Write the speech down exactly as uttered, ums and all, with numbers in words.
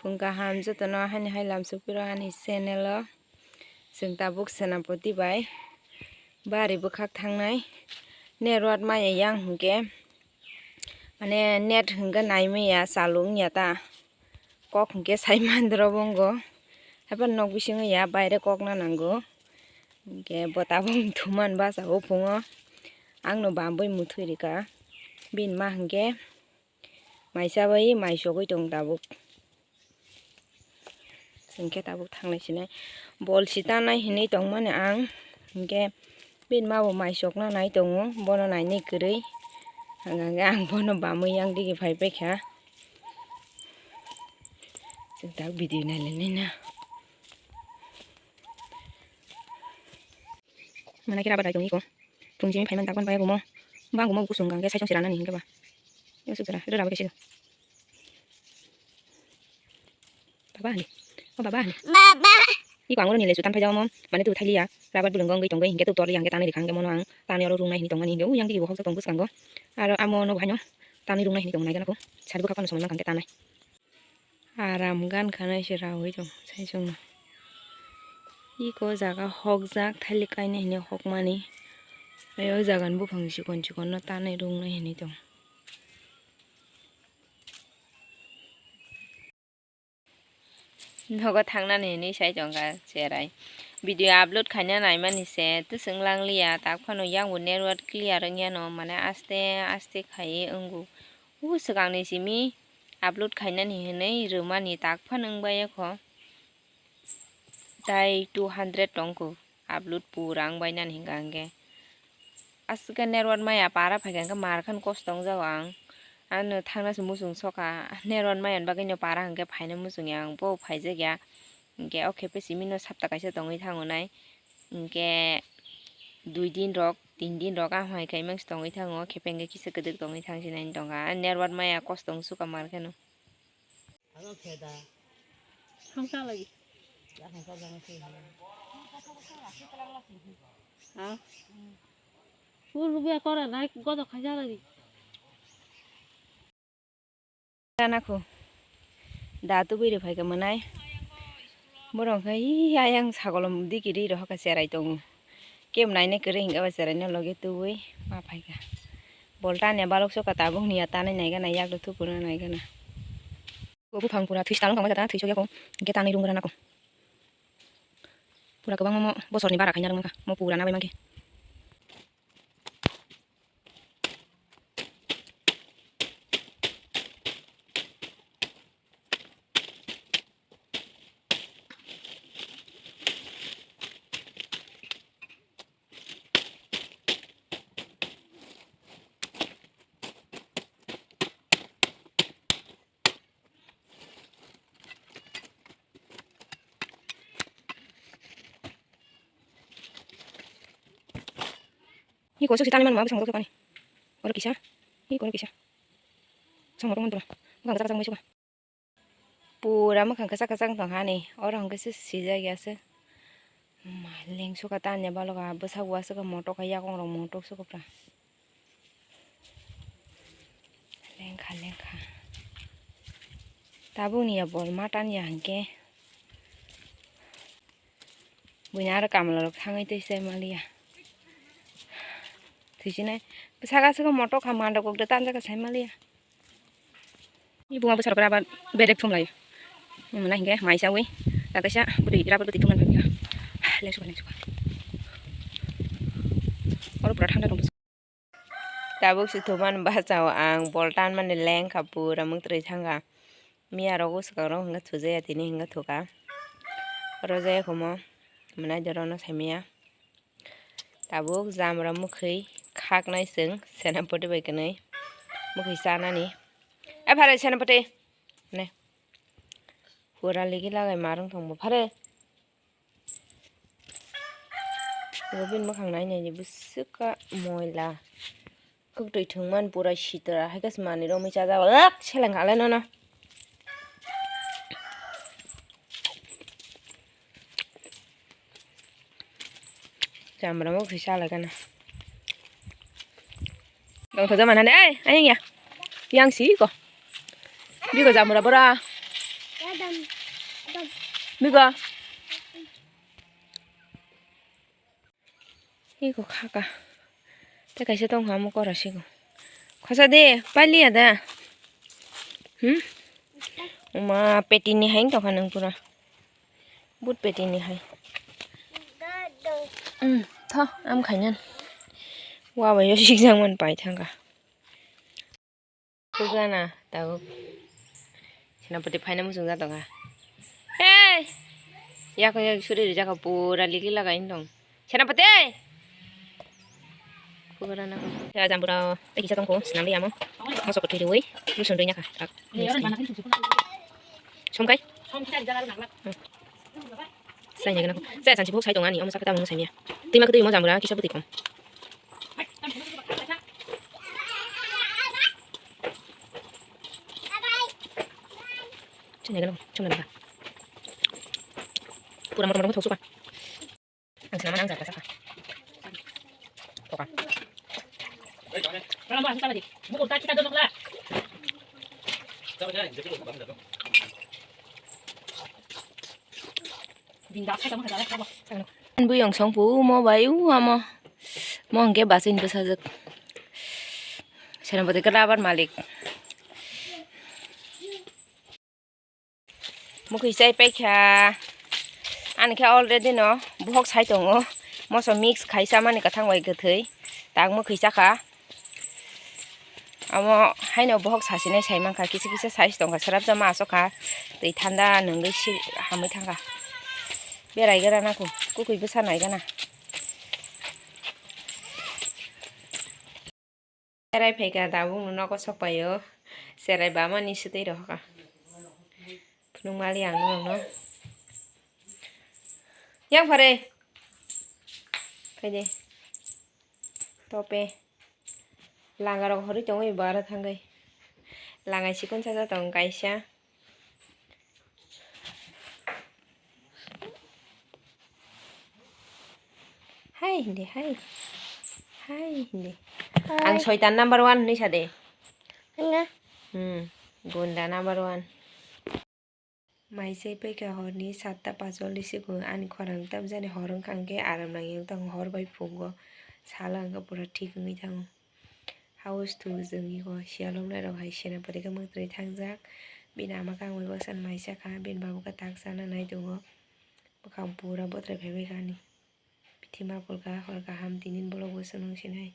Chwng kaham jotono haini hai lamsok phiro ani channel o. Chwng tabuk Senapati bai bari bwkhak thangnai. Network maya yang hwnkhe, mane net hwnkhe nai maya, chaluk wngya ta. Kok hwnkhe sai mandro bongo. Haphano nok bisingo ya, baire kok na nango. Hwnkhe bo tabuk thuman basa o phungo. Angno bambui muthwi rika. Bini ma hwnkhe mai chabai mai sogwi tong tabuk. Hwnkhe tabuk thanglai sinai. Bol sita nai hinwi tongmani ang. Hwnkhe bini ma bo mai sokna nai tongo. Bono nainai kwrwi. Hwnkhe ang bono bamwi yang digi phai paikha. Chwng tak video nailainai na. Mana khe rabar dai tong iko. Phung simi phaiman takban bai gumo. Bang gumo kusung gang khe saichung se ranani hingke ba. Yo suk jora, ro rabar khe sik. Baba ani. O baba ani. Baba. Iko angoro ni lesu tan phai jamo. Mane tu thailiya. Rabar bulung gong goi tong goi hingke tu tor yang ke tanai rikhang ke mono ang. Tanai oro rungnai hini tong mani hingke u yang digi bo hokjak tong bwskango. Aro amo no bahai no. Tanai rungnai hini tong nai gana ko. Sari bwkha kono somoi mankang ke tanai. Aram gan khanai se rawi tong saichung no. Iko jaga hokjak thailik kainai hinwi hokmani. Ayo jagan buphang chikon chikon no tanai rungnai hinwi tong. Nogo thangnani hinwi sai tongkha cherai. Video upload khaina naimani se twswng langliya, tak phano yang bo network clear wngya no, mane aste aste khai wngo. O swkangni simi upload khainani hinwi rwmani tak phano wngbai kho. Tai two hundred tongkho upload pura wngbainani hingka hingke. Aswkhe network maya para phaikha hingke mar kheno kosto wngjago ang. Ano thangna se muchung sokha network maya ni bagwi no para hingke phaina muchungya ang bo phaijakya. Hingke o khepe simi no sapta kaisa tongwi thango nai. Hingke dui din rok, tin din rok ang hai khe mangsi tongwi thango, o khepe hingke kisa kwdwk tongwi thangsinani tongkha. Network maya kosto wngsukha mar kheno. Hangsa lagi. Ha? Ur bia kora nai godo khaja lagi. Tanakhu. Da tubui rw phaikha mwnai. Borok khe ayang sagolom digi ri rohorkha cherai tongo. Kebo nainai kwrwi hwnkhe bo cheraino logi tubui ma phaikha. Bol tanya balok sokha tabuk hwnwi ya tanwi naigana yaklo thupuna naigana. Bo buphang pura thwi talwng tongma jata thwi sokya kho hwnkhe tanwi rung rana kho. Pura kwbangma mo bosorni bara khaina rwngkha mo pura nabai mankhe. Ni kosok sitani manma bwskango dokhe pani. Oro kisa. Ni koro kisa. Chwng motom motom. Bwkang kwchak kwchak mai suka. Pura mwkhang kwchak kwchak wng tong hani. Oro hwnkhe se sijak ya se. Ma leng suka tanya baloka bwsak uasukha motok hai yakung rok motok sukha pra. Lengkha lengkha. Tabukni ya bol ma tanya hwnkhe. Buini aro kamla rok thangwi twi sai maliya. Twisinai bwsaka aswk motok kha mandok kok de tanjak sai maliya. Ni bunga bwsarok abar bedek thum lai. Mona hingke mai sawi. Tataisa bwtwi rabar bwtwi thum lai. Lengsuka lengsuka. Oro pura thangda tong. Tabuk se thuman bachao ang bol tanmani lengkha pura mwktwrwi thangkha. Miya rogo swkang rok hwnga thujaya tini hwnga thuka. Oro jaya khomo mwnai doro no saimaya. Tabuk jamra mwkhwi khaknai chwng senapati bai kwnwi mwkhwi chanani. E phare senapati ne pura ligi lagai marwng thangbo phare. Bo bini mwkhang nai nai di bwswk ka moila. Kwtwi thwngmani pura sitra hai khe se manwi romwi chajak lak seleng kha le nono. Chamra mo kisa lai kana. Dong thoja manane ai ayang ya. Yang si ko. Bigo jamra bora. Migo. Iko khaka. Tei kaisa tongkha omo kora sigo. Khosa de, paliya da. Hmm? Oma peti ni hai tongkha nang pura. But peti ni hai. Hmm, tho, am khainan. Wa bai yo sikjang man pai thangkha. Kugana tabuk. Senapati phaina muchung ja tongkha. Hey! Yakung yak suri rijak pura ligi lagai tong. Senapati! Kugana ko. Ya jambura tei kisa tongkho, swnam ri amo. Mosok kwthwi riwi, rusun ri nyakha. Somkai? Sai nai gana. Sai sanchi buhuk sai tong ani, omo saka tamo sai miya. Twi ma kwtwi mo jambura kisa bwtwi thong. Sai nai gana, chum na ba. Pura motor motor thok suka. Ang sinama nang jaka saka. Toka. Buyong songpu mo bai u amo. Mo hwnkhe bachini bwsajwk. Senapati khe rubber malik. Mwkhwi chai paikha. Ani khe already no bohok sai tongo. Moso mix khai chamani kwthang bai kwthwi. Tak mwkhwi chakha. Amo haino bohok sasinai sai mankha, kisa kisa size tongkha, srapjama aswkha, twi thanda nungwi si hamwi thangkha. Berai gana nangkhu, kwkwi bwsa nai gana. Berai phaikha, tabuk no nogo sok paio, cherai bamani swtwi rohorkha. Phunuk mali ang norokno. Yang phare. Phaidi. Tope. Langa rok horwi tongwi bo aro thangwi. Langa sikon chacha tong kaisa. Hai hindi, hai. Hai hindi. Ang soitan number one hinwi sade. Nga. Hmm. Gunda number one. Mai chai paikha horni satta pachwalli sigo ani khorang tamjani hor wngkha hwnkhe aram nangya wng tongo hor bai phungo salo hwnkhe pura thik wngwi thango. House to jwngi go siyalok nairok hai senapati khe mwtwrwi thangjak bini ama kangbai baksa mai chakha bini baba khe tak chana nai tongo bwkhang pura bwtwrwi phaibaikha ani bithi ma kulka hor kaham tinin bolok bo chwng nung sinai.